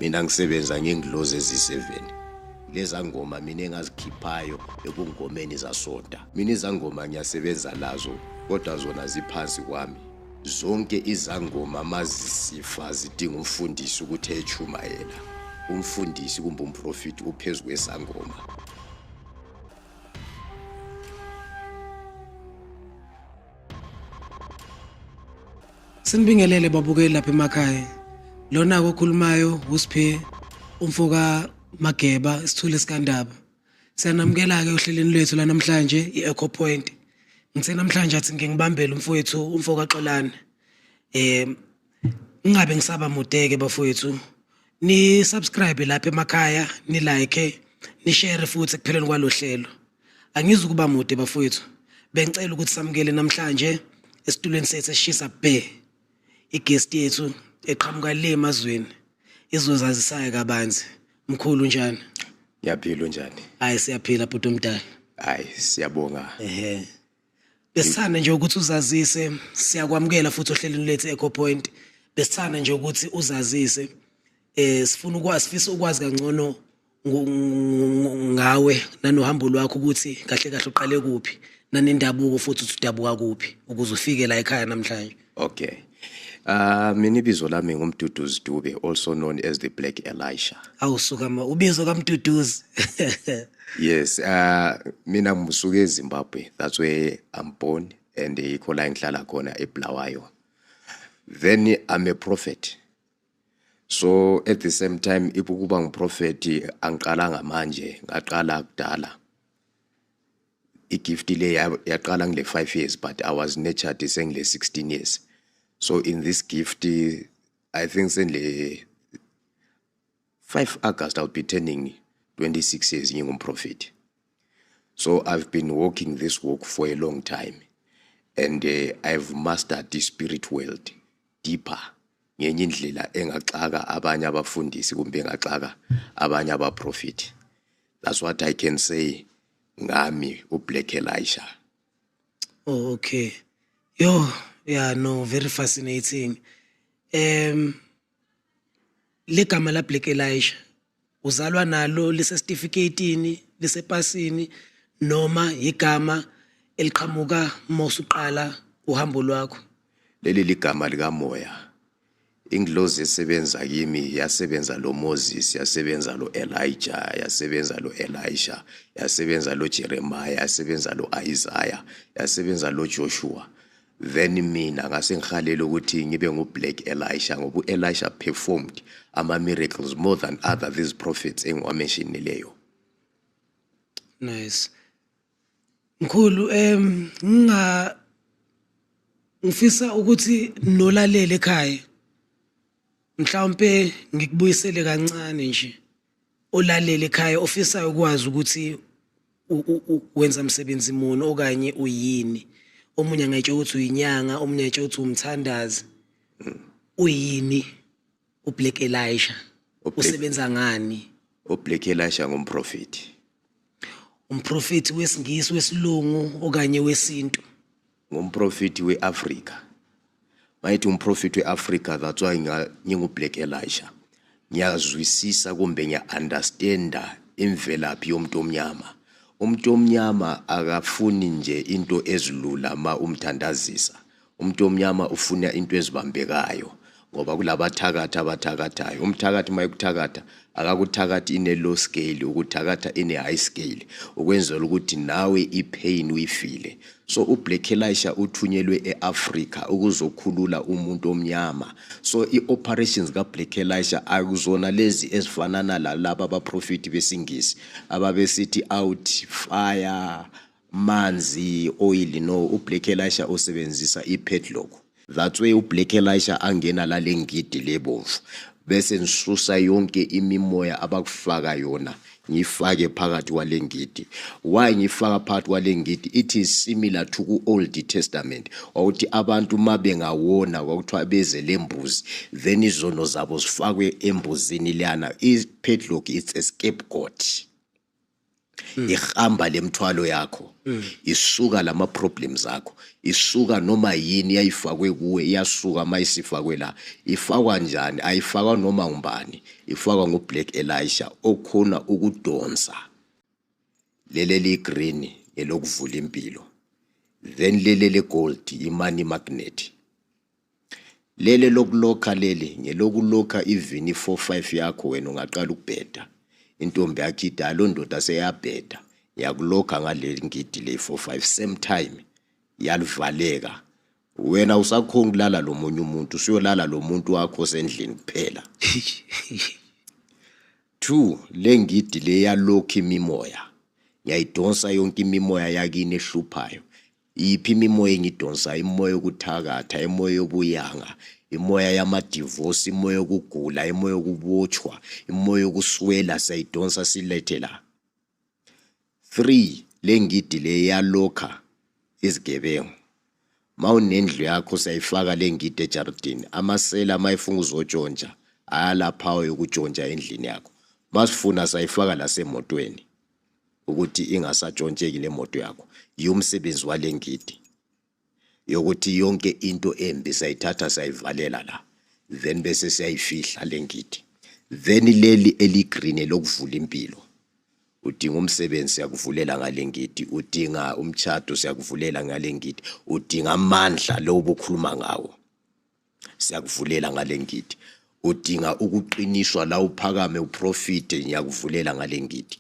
Mina ngisebenza ngengilozi ezi-7. Lezangoma mina engazikhiphayo ebungomeni zasonta. Mina izangoma ngiyasebenza lazo kodwa zona ziphansi kwami. Zonke izangoma mazisifa zidinga umfundisi ukuthi echumayela. Umfundisi kumbe umprofiti uphezu kwesangoma. Sinibingelele babukeli lapha emakhaya. Lona okhulumayo uSiphe umfoka Mageba isithule sikandaba. Siyanamukela ke ohlelweni lwethu la namhlanje iEcho Point. Ngithe namhlanje athi ngike ngibambele umfowethu umfoka Xolani. Eh ngingabe ngisaba mudeke bafowethu. Ni subscribe lapha emakhaya, ni like, ni share futhi ekupheleni kwalohlelo. Angizukuba mude bafowethu. Bengicela ukuthi samukele namhlanje esitulweni sethu esishisa bhe iguest yethu eqhamuka le emazweni izozazisayo kabanzi. Mkhulu njani? Ngiyaphila unjani? Hayi siyaphila bhuti omdala. Hayi siyabonga. Ehhe. Besithanda nje ukuthi uzazise, siyakwamukela futhi ohlelweni lethu Echo Point. Besithanda nje ukuthi uzazise. Eh sifuna ukwazi sifisa ukwazi kangcono ngawe nanohambo lwakho ukuthi kahle kahle uqale kuphi nanendabuko futhi uthi udabuka kuphi ukuze ufike la ekhaya namhlanje. Okay. Mina ibizo lami nguMduduzi Dube, also known as the Black Elisha. Awusuka ma ubizo kaMduduzi. Yes, mina ngisuka eZimbabwe. That's where I'm born and yikho la ngihlala khona eBulawayo. Then I'm a prophet. So at the same time ukuba nguprophet angiqalanga manje, ngaqala kudala. Igift le yaqala ngile 5 years but I was nurtured sengile 16 years. So in this gift I think sengile 5 August I'll be turning 26 years ngingumprofeti. So I've been walking this walk for a long time and I've mastered the spirit world deeper ngenye indlela engaxaka abanye abafundisi kumbe engaxaka abanye abaprofeti. That's what I can say ngami uBlack Elisha. Oh okay. Yo, yeah no, very fascinating. Legama la Black Elisha uzalwa nalo lisesitifiketini lisepasini noma igama eliqhamuka uma usuqala uhambo lwakho? Leli ligama likamoya. Ingilozi esebenza kimi yasebenza lo Moses, yasebenza lo Elijah, yasebenza lo Elisha, yasebenza lo Jeremiah, yasebenza lo Isaiah, yasebenza lo Joshua. Then mina ngase ngihalela ukuthi ngibe ngu Black Elisha ngoba uElisha performed ama miracles more than other these prophets engiwamenshinileyo. Nice. Mkhulu nginga ngifisa ukuthi nolalele ekhaya mhlawumbe ngikubuyisele kancane nje olalele ekhaya ofisayo ukwazi ukuthi wenza msebenzi muni okanye uyini. Omunye angayitsho ukuthi uyinyanga, omunye ayitsho ukuthi umthandazi. Uyini uBlack Elisha? Usebenza ngani? UBlack Elisha ngumprofeti. Umprofeti wesiNgisi, wesilungu okanye wesintu? Ngumprofeti weAfrika. Mayithi umprofeti weAfrika, that's why nginguBlack Elisha. Ngiyazwisisa kumbe ngiya-understanda imvelaphi yomuntu omnyama. Umuntu omnyama akafuni nje into ezilula ma umthandazisa. Umuntu omnyama ufuna into ezibambekayo ngoba kulabathakathi abathakathayo. Umthakathi uma ekuthakatha akakuthakathi in a low scale, ukuthakatha in a high scale ukwenzela ukuthi nawe ipain uyifile. So uBlack Elisha uthunyelwe eAfrica ukuzokhulula umuntu omnyama. So ioperations kaBlack Elisha akuzona lezi ezifanana lalaba abaprofeti besingisi ababesithi out fire manzi oil. No, uBlack Elisha usebenzisa ipadlock. That's why uBlack Elisha angena lale ngidi lebomvu bese ngisusa yonke imimoya abakufaka yona ngifake phakathi kwale ngidi. Why ngifaka phakathi kwale ngidi? It is similar to ku Old Testament wawuthi abantu mabengawona kwakuthiwa beze lembuzi, then izono zabo zifakwe embuzini leyana. I-padlock, it's a scapegoat. Ihamba lemthwalo yakho, isuka lama problems akho, isuka noma yini yayifakwe kuwe, iyasuka mayisifakwe la. Ifakwa njani? Ayifakwa noma ngubani, ifakwa nguBlack Elisha okhona ukudonsa. Leli li-green ngelokuvula impilo, then leli le-gold i-money magnet. Leli lokulokha, leli ngelokulokha even i-4 5 yakho. Wena ungaqala ukubheda, intombi yakho ithi, "Alo ndoda, seyabheda." Ngiyakulokha ngale ngidi le 4 5, same time yalivaleka. Wena usakhona ukulala lo munye umuntu, usuyolala lo muntu wakho osendlini kuphela. Two, le ngidi le yalokhu imimoya, ngiyayidonsa yonke imimoya yakini ehluphayo. Iphi imimoya engidonsayo? Imoya yokuthakatha, imoya yobuyanga, imoya yamadivosi, imoya yokugula, imoya yokubotshwa, imoya yokuswela, siyayidonsa silethe la. Three, le ngidi le yalokha izigebengu. Mawunendlu yakho, siyayifaka le ngidi ejardini. Amasela mayefuna uzotshontsha, ayalaphawo yokutshontsha endlini yakho. Masifuna sayifaka lasemotweni ukuthi ingasatshontsheki lemoto yakho. Yiwo umsebenzi wale ngidi, yokuthi yonke into embi sayithatha sayivalela la, then bese siyayifihla le ngidi. Then leli eligreen lokuvula impilo. Udinga umsebenzi, siyakuvulela ngale ngidi. Udinga umtshato, siyakuvulela ngale ngidi. Udinga amandla lo obukhuluma ngawo, siyakuvulela ngale ngidi. Udinga ukuqiniswa la, uphakame uprofite, ngiyakuvulela ngale ngidi.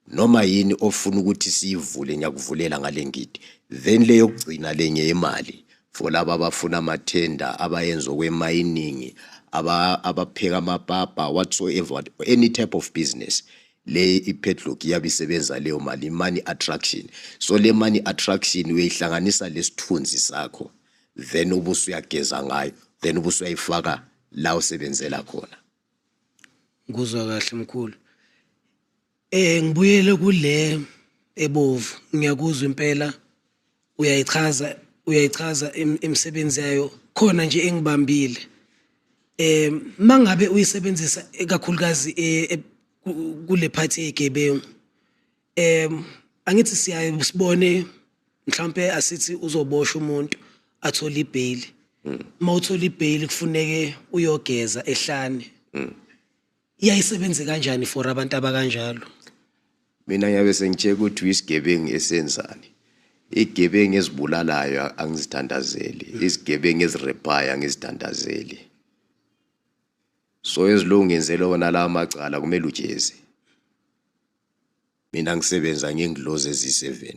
Noma yini ofuna ukuthi siyivule, ngiyakuvulela ngale ngidi. Then le yokugcina lenye yemali, for laba abafuna amathenda, abayenza okwemining, abapheka amapapa, whatsoever, any type of business, le ipadlock iyabe isebenza leyo mali, money attraction. So le money attraction uyayihlanganisa lesithunzi sakho, then ubusuyageza ngayo, then ubusuyayifaka la usebenzela khona. Nguzwa kahle, mkhulu. Ngibuyele kule ebovu. Ngiyakuzwa impela, uyayichaza imisebenzi yayo. Khona nje engibambile. Mangabe uyisebenzisa ekakhulukazi kule part yegebengu. Angithi siyaye sibone mhlambe asithi uzoboshwa umuntu, athole ibail. Uma uthola ibail kufuneke uyogeza ehlane. Iyayisebenze kanjani for abantu abakanjalo? Mina ngiyabe sengitsheka ukuthi uyisigebengu esenzani. Igebengu ezibulalayo angizithandazeli, izigebengu ezirephayo angizithandazeli. So ezilungenzele wona la amacala, kumele ujeze. Mina ngisebenza ngengilozi eziyi-7,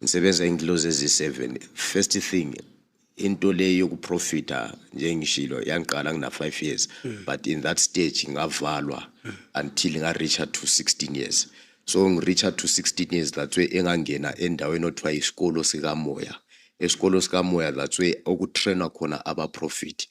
ngisebenza ingilozi eziyi-7. First thing, into le yokuprofita, njengishilo, yangiqala ngina 5 years, but in that stage ngavalwa until nga-reacha to 16 years. So ngireacha to 16 years, that's why engangena endaweni othiwa isikolo sikamoya. Esikolo sikamoya, that's why okutrainwa khona abaprofiti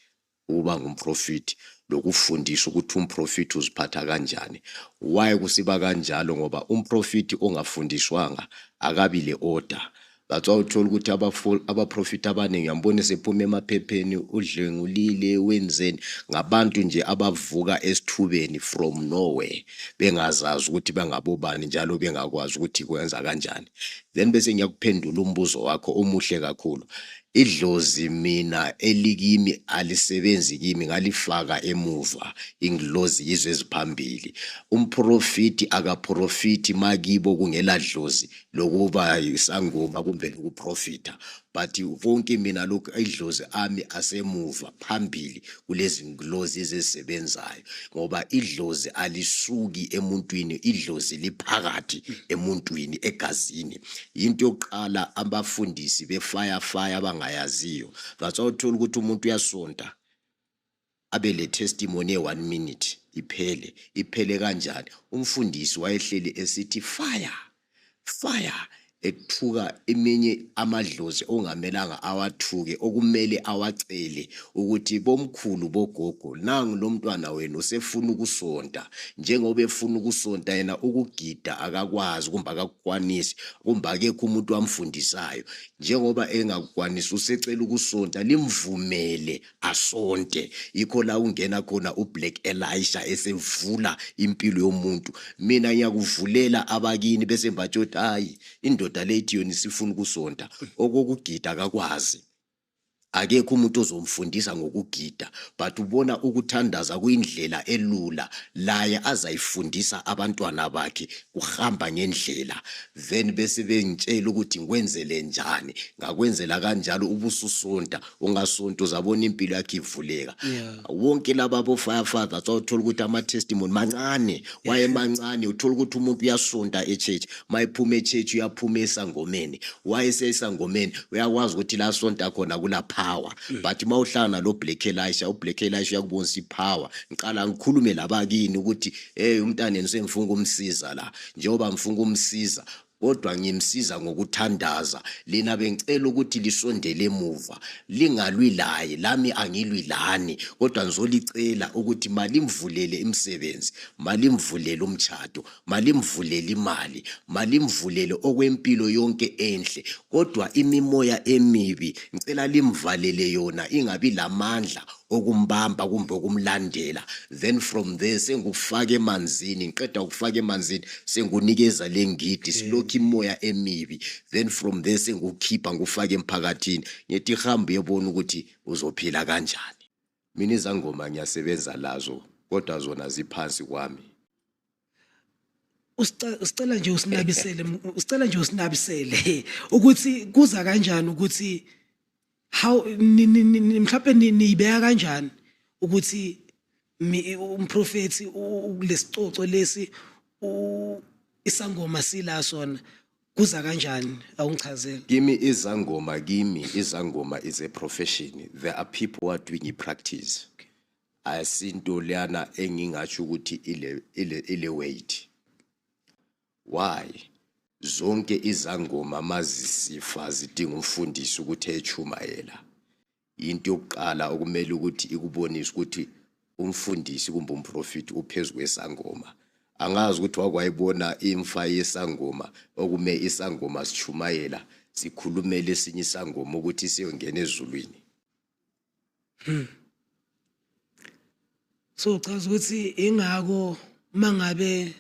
ukuba ngumprofiti, lokufundisa ukuthi umprofiti uziphatha kanjani. Why kusiba kanjalo? Ngoba umprofiti ongafundiswanga akabi le order. That's why uthola ukuthi abaprofiti abaningi uyambona sephuma emaphepheni, udlwengulile, wenzeni, ngabantu nje abavuka esithubeni from nowhere, bengazazi ukuthi bangabobani, njalo bengakwazi ukuthi kwenza kanjani. Then bese ngiyakuphendula umbuzo wakho omuhle kakhulu. Idlozi mina elikimi alisebenzi kimi, ngalifaka emuva. Ingilozi yizo eziphambili. Umprofiti akaprofiti makibo kungela dlozi lokuba isangoma kumbe lokuprofita, but konke mina lokhu idlozi ami asemuva, phambili kulezi ngilozi ezisebenzayo, ngoba idlozi alisuki emuntwini, idlozi liphakathi emuntwini, egazini. Into yokuqala abafundisi befire fire abangayaziyo, that's why uthola ukuthi umuntu uyasonta, abe le testimony ye-1 minute, iphele. Iphele kanjani? Umfundisi wayehleli esithi, "Fire, fire." Ethuka eminye amadlozi ongamelanga awathuke, okumele awacele ukuthi bomkhulu, bogogo, nangu lo mntwana wenu usefuna ukusonta. Njengoba efuna ukusonta yena, ukugida akakwazi, kumbe akakukwanisi, kumbe akekho umuntu amfundisayo. Njengoba engakukwanisi, usecela ukusonta, limvumele asonte. Yikho la ungena khona uBlack Elisha, esevula impilo yomuntu. Mina ngiyakuvulela abakini, bese mbatsho ukuthi hayi, indoda leyithi yona isifuna ukusonta, okokugida akakwazi, akekho umuntu ozomfundisa ngokugida, but ubona ukuthandaza kuyindlela elula laye azayifundisa abantwana bakhe kuhamba ngendlela. Then bese bengitshela ukuthi ngikwenzele njani, ngakwenzela kanjalo, ubususonta. Ungasonta, uzabona impilo yakhe ivuleka. Wonke laba bo-fire father, sawuthola ukuthi ama-testimony mancane, wayemancane. Uthola ukuthi umuntu uyasonta e-church, mayephuma e-church uyaphuma esangomeni, wayesesangomeni uyakwazi ukuthi la sonta khona kula power. But uma uhlala nalo Black Elisha, uBlack Elisha uyakubonisa i-power. Ngiqala ngikhulume labakini ukuthi hey, umntaneni sengifuna ukumsiza la, njengoba ngifuna ukumsiza kodwa ngimsiza ngokuthandaza. Lina bengicela ukuthi lisondele emuva, lingalwi laye, lami angilwi lani, kodwa ngizolicela ukuthi malimvulele imisebenzi, malimvulele umtshato, malimvulele imali, malimvulele okwempilo yonke enhle. Kodwa imimoya emibi ngicela limvalele yona, ingabi lamandla okumbamba kumbe okumlandela. Then from there sengufaka emanzini, ngiqeda ukufaka emanzini sengunikeza le ngidi, silokhu imoya emibi. Then from there sengukhipha, ngufake emphakathini, ngithi hamba uyebona ukuthi uzophila kanjani. Mina izangoma ngiyasebenza lazo, kodwa zona ziphansi kwami. Usicela nje usinabisele, usicela nje usinabisele ukuthi kuza kanjani ukuthi how mhlawumbe niyibeka kanjani ukuthi umprofethi kulesicoco lesi, isangoma sila sona, kuza kanjani? Awungichazele. Kimi izangoma is a profession. There are people who are doing i-practice. Asinto leyana engingatsho ukuthi ile weight. Why zonke izangoma mazisifa zidinga umfundisi ukuthi echumayela? Into yokuqala okumele ukuthi ikubonise ukuthi umfundisi kumbe umprofiti uphezu kwesangoma, angazi ukuthi wakwayibona imfa yesangoma okume isangoma sichumayela, sikhulumele esinye isangoma ukuthi siyongena ezulwini. So uchaza ukuthi ingako mangabe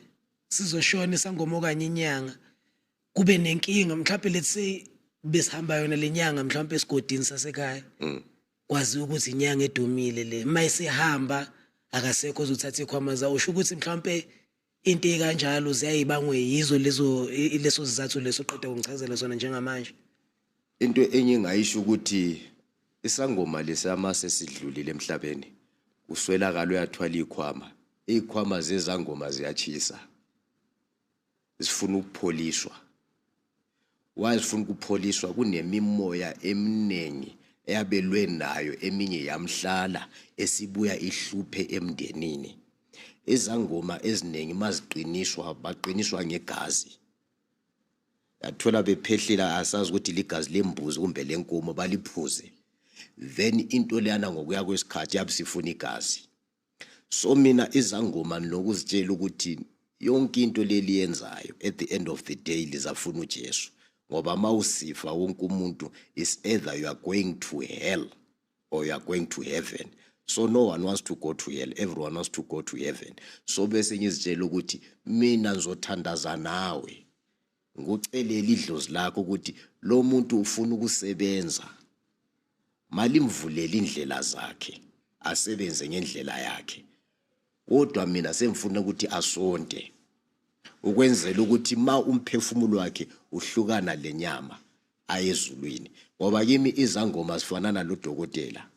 sizoshona isangoma okanye inyanga kube nenkinga, mhlawumbe let's say besihamba yona lenyanga mhlawumbe esigodini sasekhaya, kwaziwa ukuthi inyanga edumile le, mayisihamba akasekho ozothatha ikhwama zawo, usho ukuthi mhlawumbe into ekanjalo ziyayibangwe yizo lezo leso sizathu leso qeda ungichazela sona njengamanje? Into enye engayisho ukuthi isangoma lesama sesidlulile emhlabeni, uswelakala uyathwala ikhwama. Izikhwama zezangoma ziyachisa, zifuna ukupholishwa. Why zifuna ukupholishwa? Kunemimoya eminingi eyabelwe nayo, eminye yamhlala, esibuya ihluphe emndenini. Izangoma eziningi maziqiniswa, baqiniswa ngegazi. Yathola bephehlela, asazi ukuthi ligazi lembuzi kumbe lenkomo, baliphuze. Then into leyana ngokuya kwesikhathi yabe sifuna igazi. So mina izangoma nokuzitshela ukuthi yonke into leli yenzayo, at the end of the day lizafuna uJesu, ngoba mawusifa wonke umuntu is either you are going to hell or you are going to heaven. So no one wants to go to hell, everyone wants to go to heaven. So bese ngizitshela ukuthi mina ngizothandaza nawe, ngucelela idlozi lakho ukuthi lo muntu ufuna ukusebenza, malimvulele indlela zakhe, asebenze ngendlela yakhe. Kodwa mina sengifuna ukuthi asonte ukwenzela ukuthi ma umphefumulo wakhe uhlukana lenyama ayezulwini, ngoba kimi izangoma zifanana lodokotela.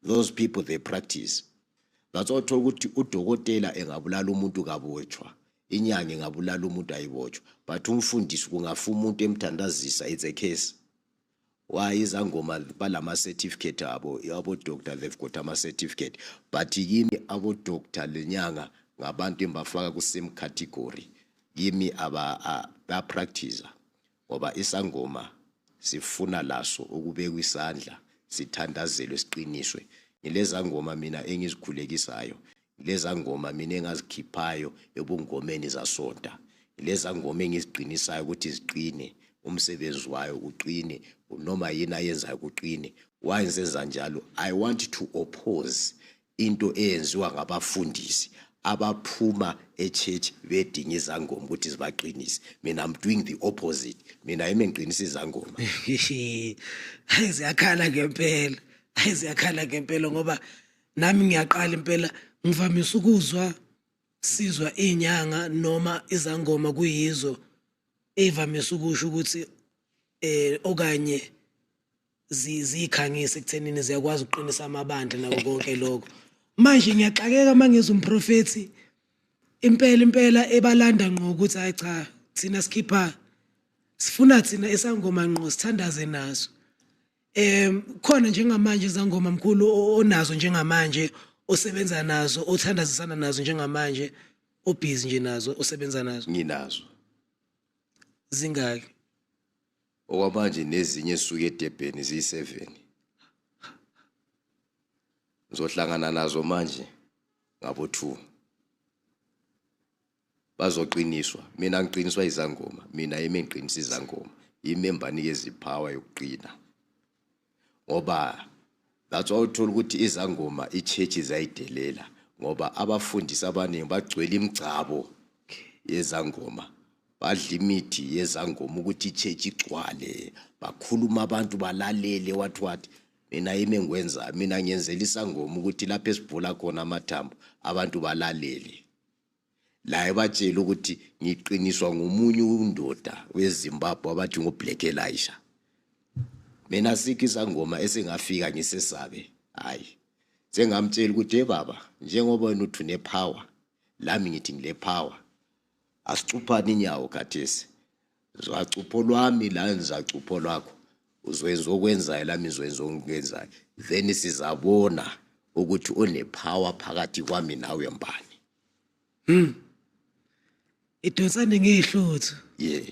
Those people, they practice. That's why uthola ukuthi udokotela engabulala umuntu kabotshwa, inyanga ingabulala umuntu ayibotshwa, but umfundisi kungafa umuntu emthandazisa, it's a case. Why? Izangoma balama certificate abo, abo doctor, they've got ama certificate, but kimi abo doctor lenyanga ngabantu engibafaka ku same category. Kimi aba ba practice. Ngoba isangoma sifuna laso ukubekwa isandla, sithandazelwe, siqiniswe. Ngileza ngoma mina engizikhulekisayo, ngileza ngoma mina engazikhiphayo ebungomeni zasonta, ngileza ngoma engiziqinisayo ukuthi ziqine, umsebenzi wayo uqine, noma yini ayenzayo kuqine. Why ngisenza njalo? I want to oppose into eyenziwa ngabafundisi abaphuma e-church bedinga izangoma ukuthi zibaqinise. Mina I'm doing the opposite. Mina yimi ngiqinisa izangoma. Hayi, ziyakhala ngempela, hayi, ziyakhala ngempela, ngoba nami ngiyaqala impela ngivamise ukuzwa sizwa inyanga noma izangoma kuyizo evamise ukusho ukuthi okanye ziyikhangise ekuthenini ziyakwazi ukuqinisa amabandla nako konke lokho. Manje ngiyaxakeka mangizwa umprofethi impela impela ebalanda ngqo ukuthi hayi cha, thina sikhipha, sifuna thina isangoma ngqo sithandaze naso. Khona njengamanje izangoma mkhulu onazo njengamanje, osebenza nazo, othandazisana nazo njengamanje, obhizi nje nazo, osebenza nazo? Nginazo. Zingaki? Okwamanje nezinye ezisuka eDurban ziyi-7. Ngizohlangana nazo manje ngabo 2, bazoqiniswa. Mina ngiqiniswa izangoma, mina yimi engiqinisa izangoma, yimi embanikeza i-power yokuqina, ngoba that's why uthola ukuthi izangoma i-church zayidelela, ngoba abafundisi abaningi bagcwele imigcabo yezangoma, badla imithi yezangoma ukuthi i-church igcwale, bakhuluma, abantu balalele, wathi wathi. Mina yimi engikwenzayo, mina ngiyenzela isangoma ukuthi lapho esibhula khona amathambo abantu balalele, la ebatshela ukuthi ngiqiniswa ngomunye undoda weZimbabwe abathi nguBlack Elisha. Mina sikho isangoma esingafika ngisesabe. Hayi, sengamtshela ukuthi, "Hey baba, njengoba wena uthi une-power, lami ngithi ngile power, asicuphane inyawo khathesi. Zacupho lwami la, ngizacupho lwakho. Uzoyenza okwenzayo, lami ngizoyenza okwenzayo, then sizabona ukuthi one-power phakathi kwami nawe mbani." Idonsane ngehluthu. Yeah,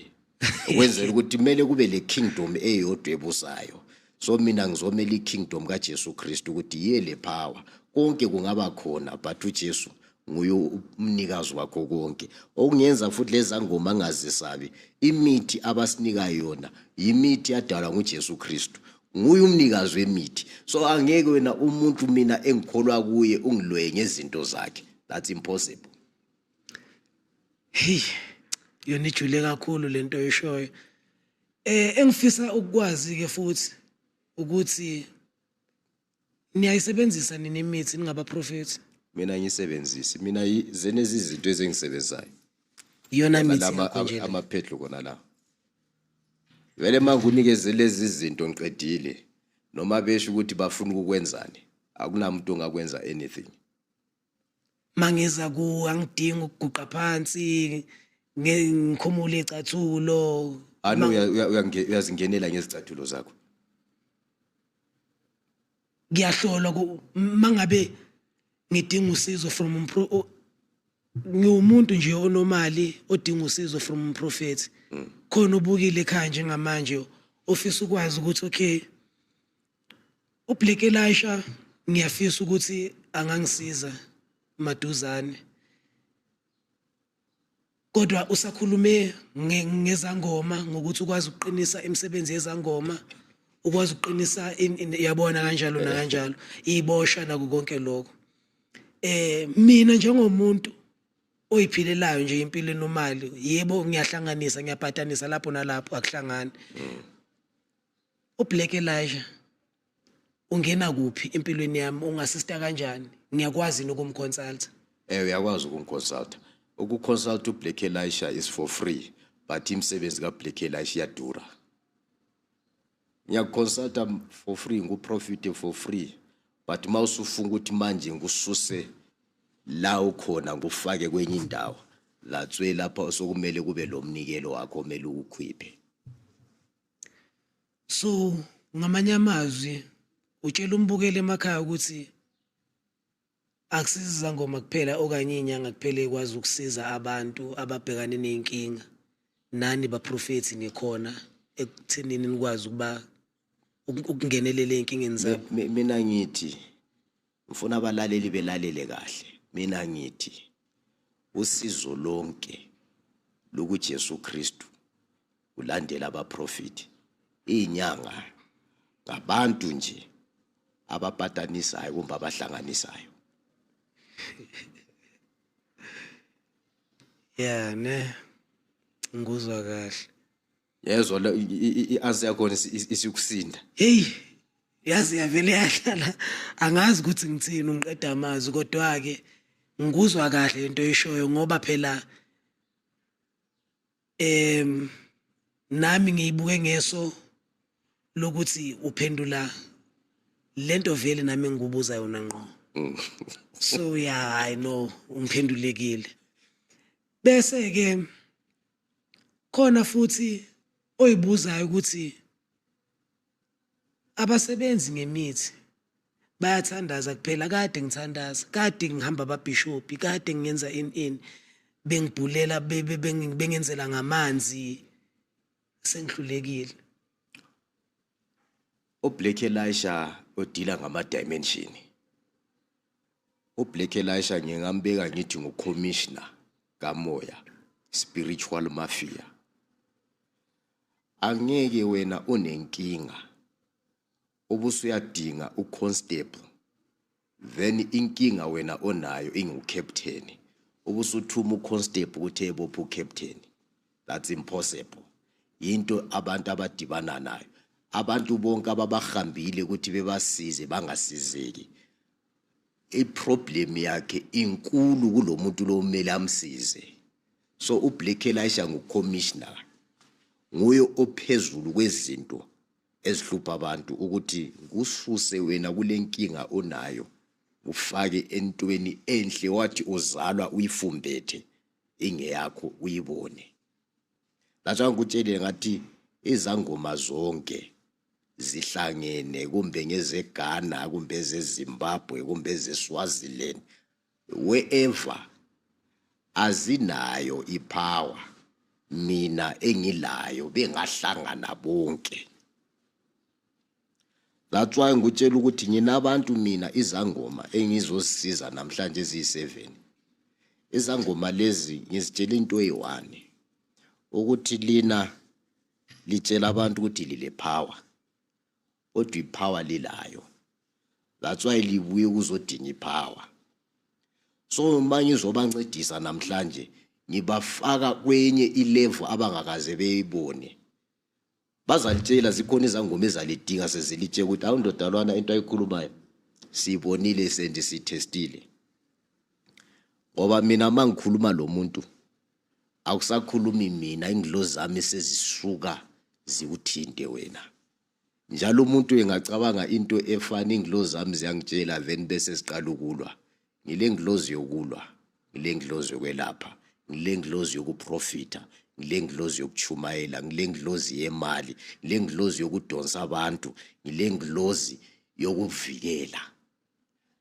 ukwenzela ukuthi kumele kube le kingdom eyodwa ebusayo. So mina ngizomela i-kingdom kaJesu Kristu ukuthi yiye le power. Konke kungaba khona, but uJesu nguye umnikazi wakho konke. Okungenza futhi lezi ngoma angazisabi, imithi abasinika yona yimithi yadalwa nguJesu Kristu, nguye umnikazi wemithi. So angeke wena umuntu mina engikholwa kuye ungiloye ngezinto zakhe. That's impossible. Hey, yona ijule kakhulu lento oyishoyo. Engifisa ukukwazi ke futhi ukuthi niyayisebenzisa nini imithi ningabaprofeti? Mina ngiyisebenzisi mina zenezi izinto ezengisebenzayo. Iyona mithi lama yakho nje le. Amaphedlo kona la vele mangunikeze lezi zinto ngiqedile, noma besho ukuthi bafuna ukukwenzani, akunamuntu ongakwenza anything. Mangiza ku angidingi ukuguqa phansi, ngikhumule icathulo? Ano, uyazingenela ngezicathulo zakho. Kuyahlolwa mangabe ngidinga usizo from ngiwumuntu nje onomali odinga usizo from umprofeti, khona ubukile ekhaya njengamanje ofisa ukwazi ukuthi okay, uBlack Elisha ngiyafisa ukuthi angangisiza maduzane, kodwa usakhulume ngezangoma ngokuthi ukwazi ukuqinisa imisebenzi yezangoma, ukwazi ukuqinisa yabona kanjalo nakanjalo, ibosha nako konke lokho. Mina njengomuntu oyiphilelayo nje impilo enomali, yebo, ngiyahlanganisa, ngiyabhatanisa lapho nalapho, akuhlangani. UBlack Elijah ungena kuphi empilweni yami? Ungasista kanjani? Ngiyakwazi nokumconsult? Uyakwazi ukumconsult. Ukuconsult uBlack Elisha is for free, but imisebenzi kaBlack Elisha iyadura. Ngiyakuconsulta for free, nguprofit for free, but uma usufuna ukuthi manje ngikususe la ukhona ngufake kwenye indawo, that's why lapha sokumele kube lo mnikelo wakho omele ukukhiphe. So ngamanye amazwi utshela umbukeli emakhaya ukuthi akusizi izangoma kuphela okanye inyanga kuphela ekwazi ukusiza abantu ababhekane ney'nkinga. Nani baprofethi nikhona ekuthenini nikwazi ukuba ukungenelela ey'nkingeni zabo. Mina ngithi ngifuna abalaleli belalele kahle. Mina ngithi usizo lonke lokuJesu Kristu kulandela abaprofiti. Izinyanga ngabantu nje abapatanisayo kumbe abahlanganisayo. Yeah, ne, ngikuzwa kahle. Yezwa i-answer yakhona isikusinda. Hey, yazi yavele yahlala, angazi ukuthi ngithini, ungiqeda amazwi, kodwa ke ngikuzwa kahle into oyishoyo, ngoba phela nami ngiyibuke ngeso lokuthi uphendula lento vele nami ngikubuza yona ngqo. So yeah, I know ungiphendulekile. Bese ke khona futhi oyibuzayo ukuthi abasebenzi ngemithi bayathandaza kuphela. Kade ngithandaza, kade ngihamba ababhishobhi, kade ngenza ini ini, bengibhulela, bengenzela ngamanzi, sengihlulekile. UBlack Elisha odila ngama dimension. UBlack Elisha ngingambeka ngithi ngucommissioner kamoya, spiritual mafia. Angeke wena unenkinga ubusuyadinga uconstable, then inkinga wena onayo ingu-captain, ubusuthuma uconstable ukuthi ebophe ucaptain. That's impossible. Into abantu abadibana nayo, abantu bonke ababahambile ukuthi bebasize bangasizeki, iproblem yakhe inkulu kulomuntu lo kumele amsize. So uBlack Elisha ngucommissioner, nguye ophezulu kwezinto ezihlupha abantu, ukuthi kususe wena kule nkinga onayo ufake entweni enhle wathi uzalwa uyifumbethe ingeyakho uyibone. That's why ngikutshelile ngathi izangoma zonke zihlangene, kumbe ngezeGhana, kumbe ezeZimbabwe, kumbe ezeSwaziland, wherever, azinayo ipower mina engilayo bengahlangana bonke. That's why ngikutshela ukuthi nginabantu mina izangoma engizozisiza namhlanje eziyi-7. Izangoma lezi ngizitshela into eyi-1, ukuthi lina litshela abantu ukuthi lile power, kodwa ipower lilayo. That's why libuye ukuzodinga ipower. So uma ngizobancedisa namhlanje, ngibafaka kwenye ilevel abangakaze beyibone. Bazalitshela, zikhona izangoma ezalidinga sezilitshela ukuthi awu ndodalwana, into ayikhulumayo siyibonile, sendi siyithestile. Ngoba mina uma ngikhuluma lo muntu, akusakhulumi mina, ingilozi zami sezisuka zikuthinte wena. Njalo umuntu engacabanga into efana, ingilozi zami ziyangitshela, then bese siqala ukulwa. Ngile ngilozi yokulwa, ngile ngilozi yokwelapha, ngile ngilozi yokuprofitha, ngile ngilozi yokuchumayela, ngile ngilozi yemali, ngile ngilozi yokudonsa abantu, ngile ngilozi yokuvikela.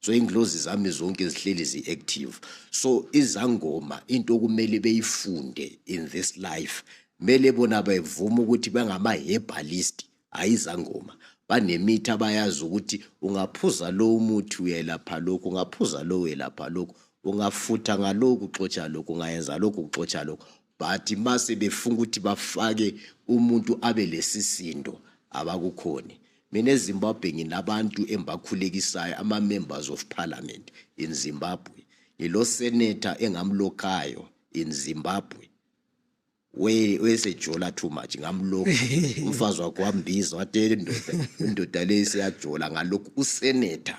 So ingilozi zami zonke zihleli zi-active. So izangoma, into okumele beyifunde in this life, mele bona bevume ukuthi bangama-herbalist, hayi izangoma. Banemithi abayazi ukuthi ungaphuza lo muthi uyelapha lokhu, ungaphuza lo uyelapha lokhu, ungafutha ngalokhu uxotsha lokhu, ungayenza lokhu uxotsha lokhu. But mase befuna ukuthi bafake umuntu abe lesisindo, abakukhoni. Mina eZimbabwe nginabantu engibakhulekisayo, ama-members of parliament in Zimbabwe, ngilo senator engamlokhayo in Zimbabwe wesejola too much, ngamlokhu umfazi wakhe wambiza wathi, "Indoda, indoda leyi siyajola." Ngalokhu usenator,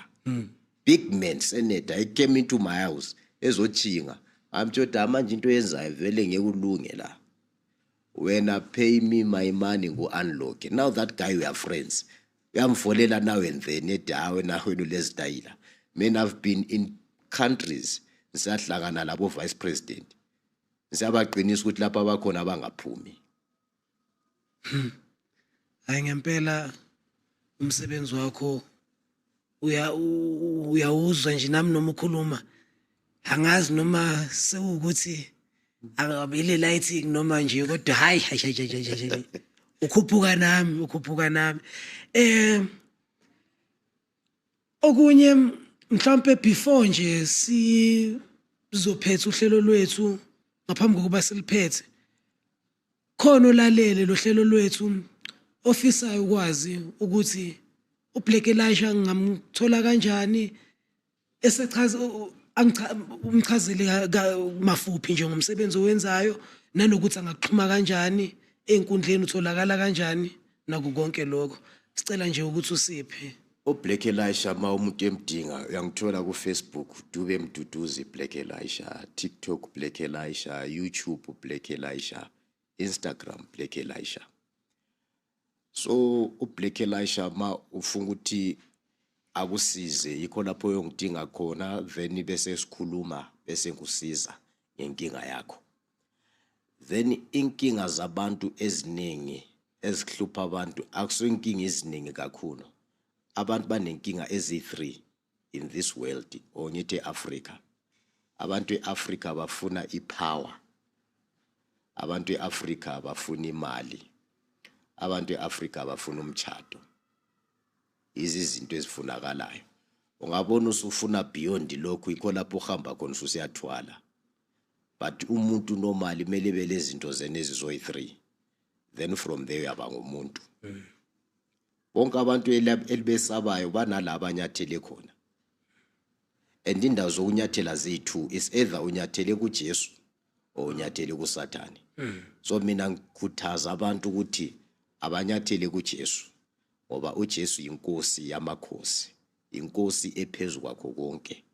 big man senator, he came into my house ezochinga. Amtsho manje into yenzayo vele ngeke ulunge la wena, pay me my money ngu-unlock. Now that guy, we are friends, uyamfolela now and then, ethi hawe wena wena ulezitayila. Mina I've been in countries ngisahlangana labo vice president, siyabaqinisa ukuthi lapha abakhona bangaphumi. Hayi, ngempela umsebenzi wakho uyawuzwa nje. Nami noma ukhuluma angazi noma sewukuthi Akabile lighting noma nje, kodwa hayi hayi hayi hayi hayi, ukhuphuka nami, ukhuphuka nami. Okunye mhlawumbe before nje sizophetha uhlelo lwethu, ngaphambi kokuba siliphethe, khona olalele lo hlelo lwethu ofisayo ukwazi ukuthi uBlack Elisha ngingamthola kanjani, esechaza umchazele mafuphi nje ngomsebenzi owenzayo, nanokuthi angaxhuma kanjani ey'nkundleni, utholakala kanjani, naku konke lokho. Sicela nje ukuthi usiphe. UBlack Elisha, ma umuntu emdinga, uyangithola ku-Facebook, Dube Mduduzi Black Elisha, TikTok Black Elisha, YouTube Black Elisha, Instagram Black Elisha. So uBlack Elisha, ma ufuna ukuthi akusize, yikho lapho uyongidinga khona, then bese sikhuluma, bese ngikusiza ngenkinga yakho. Then inkinga zabantu eziningi ezihlupha abantu, akuso inkinga eziningi kakhulu. Abantu banenkinga eziyi-3 in this world, or ngithi e-Africa. Abantu e-Africa bafuna ipower, abantu e-Africa bafuna imali, abantu e-Africa bafuna umtshato. Izi izinto ezifunakalayo. Ungabona usufuna beyond lokhu, yikho lapho uhamba khona ususiyathwala. But umuntu normally kumele ebe lezinto zena ezizoyi-3, then from there uyaba ngumuntu. Bonke abantu elibesabayo banala abanyathele khona, and indawo zokunyathela ziyi-two: is either unyathele kuJesu or unyathele kuSathane. So mina ngikhuthaza abantu ukuthi abanyathele kuJesu, ngoba uJesu yinkosi yamakhosi, inkosi ephezu kwakho konke.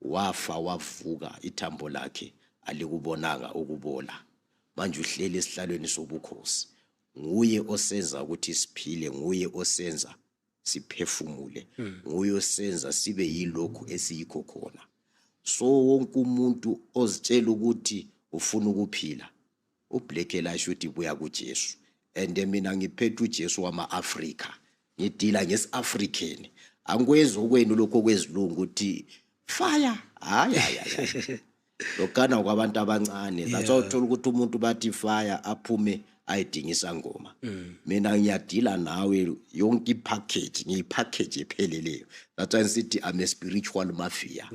Wafa, wavuka, ithambo lakhe alikubonanga ukubola. Manje uhleli esihlalweni sobukhosi. Nguye osenza ukuthi siphile, nguye osenza siphefumule, nguye osenza sibe yilokhu esiyikho khona. So wonke umuntu ozitshela ukuthi ufuna ukuphila, uBlack Elisha uthi buya kuJesu. And mina ngiphethe uJesu wama-Afrika, ngidila ngesi-African. Angikwenzi okwenu lokho okwezilungu ukuthi fire. Hayi hayi hayi, lokana kwabantu abancane. That's why uthola ukuthi umuntu bathi fire, aphume ayidingisa ngoma. Mina ngiyadila nawe yonke ipackage, ngiyipackage epheleleyo. That's why ngisithi I'm a spiritual mafia.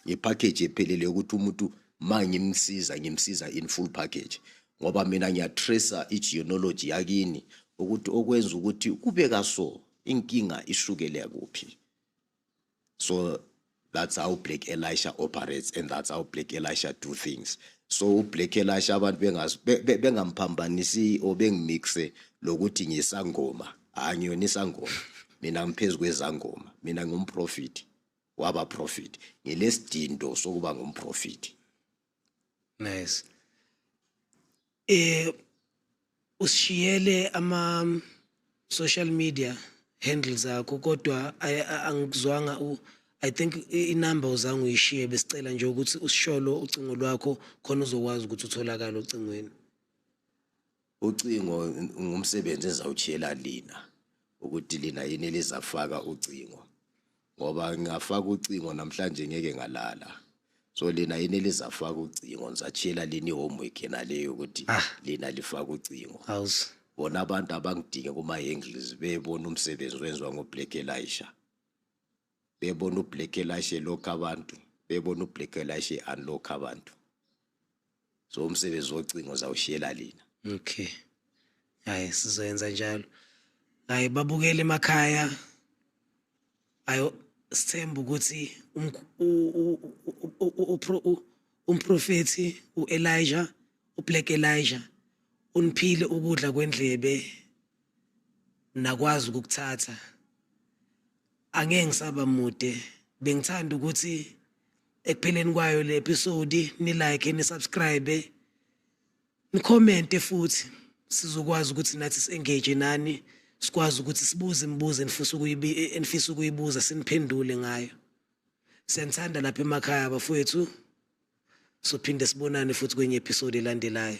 Ngipackage epheleleyo, ukuthi umuntu ma ngimsiza, ngimsiza in full package, ngoba mina ngiyatracer i-genealogy yakini, ukuthi okwenza ukuthi kube kaso, inkinga isukele kuphi. So that's how Black Elisha operates and that's how Black Elisha do things. So uBlack Elisha, abantu bengamphambanisi or bengimixe lokuthi ngisangoma. Angiyona isangoma mina, ngiphezu kwezangoma. Mina ngumprofit waba prophet, ngilesidindo sokuba ngumprofit. Nice. Usishiyele ama social media handles akho, kodwa angikuzwanga I think inumber uzange uyishiye. Besicela nje ukuthi usisholo ucingo lwakho, khona uzokwazi ukuthi utholakale ocingweni. Ucingo ngumsebenzi ezawutshiyela lina, ukuthi lina yini elizafaka ucingo, ngoba ngingafaka ucingo namhlanje ngeke ngalala. So lina yini elizafaka ucingo, ngizatshiyela lina i-homework naleyo ukuthi lina lifaka ucingo. House. Bona abantu abangidinge kuma-handles, bebona umsebenzi wenziwa ngo-Black Elisha, bebona uBlack Elisha lokhu, abantu bebona uBlack Elisha unlock abantu. So umsebenzi wocingo zawushiyela lina. Okay, hayi, sizoyenza njalo. Hayi, babukele emakhaya, ayo sithemba ukuthi umprofethi uElijah, uBlack Elijah, uniphile ukudla kwendlebe, nakwazi ukukuthatha. Angeke ngisaba mude. Bengithanda ukuthi ekupheleni kwayo le episode ni like, ni subscribe, nicommente futhi, sizokwazi ukuthi nathi si-engage nani, sikwazi ukuthi sibuze imibuzo enifisa ukuyibuza, siniphendule ngayo. Siyanithanda lapha emakhaya, bafowethu. Sophinde sibonane futhi kwenye episode elandelayo.